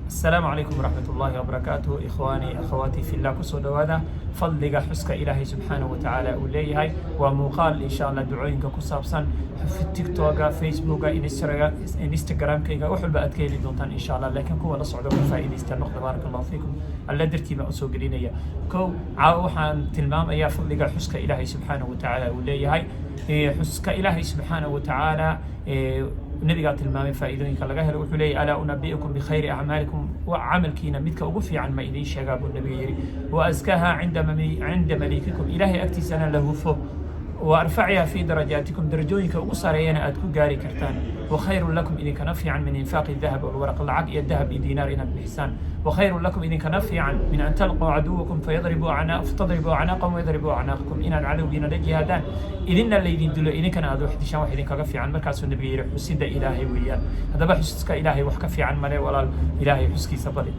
Asalaamu calaykum waraxmat ullaahi wabarakaatuh. Ikhwaanii, akhawaatii fillah, kusoo dhowaada fadliga xuska Ilaahay subxaanahu watacaala uu leeyahay. Waa muuqaal, insha Allah, ducooyinka ku saabsan. TikToka, Facebooka, Instagramkayga, wax walba aad ka heli doontaan, insha Allah, laakiin kuwa la socdo ka faa'iidaysta noqda. Baaraka Allahu fiikum. Alla dartii baan usoo gelinaya. Kow, caawa waxaan tilmaamayaa fadliga xuska Ilaahay subxaanahu watacaala uu leeyahay. Xuska Ilaahay subxaanahu watacaala nabigaa tilmaamay faa'iidooyinka laga helo. Wuxuu leeyahy: "Alaa unabi'ukum bikhayri acmaalikum?" Camalkiina midka ugu fiican ma idiin sheegaa, buu nabiga yidhi. "Wa askaaha cinda maliikikum", Ilaahay agtiisana la hufo. "Wa arfaciha fii darajaatikum", darajooyinka ugu sareeyana aad ku gaari kartaan. "Wa khayrun lakum", idinkana fiican, "min infaaqi dahab walwaraq", lacag iyo dahab iyo diinaar inaad bixisaan. "Wa khayrun lakum", idinkana fiican, "min an talquu caduwakum fatadribuu acnaaqahum wayadribuu acnaaqakum", inaad cadowgiina la jihaadaan, idinna laydin dilo, idinkana aad wax dishaan, wax idinkaga fiican markaasuu nabiga yidhi xusida Ilaahay weeyaan. Haddaba xuska Ilaahay wax ka fiican male. Walaal, Ilaahay xuskiisa badi.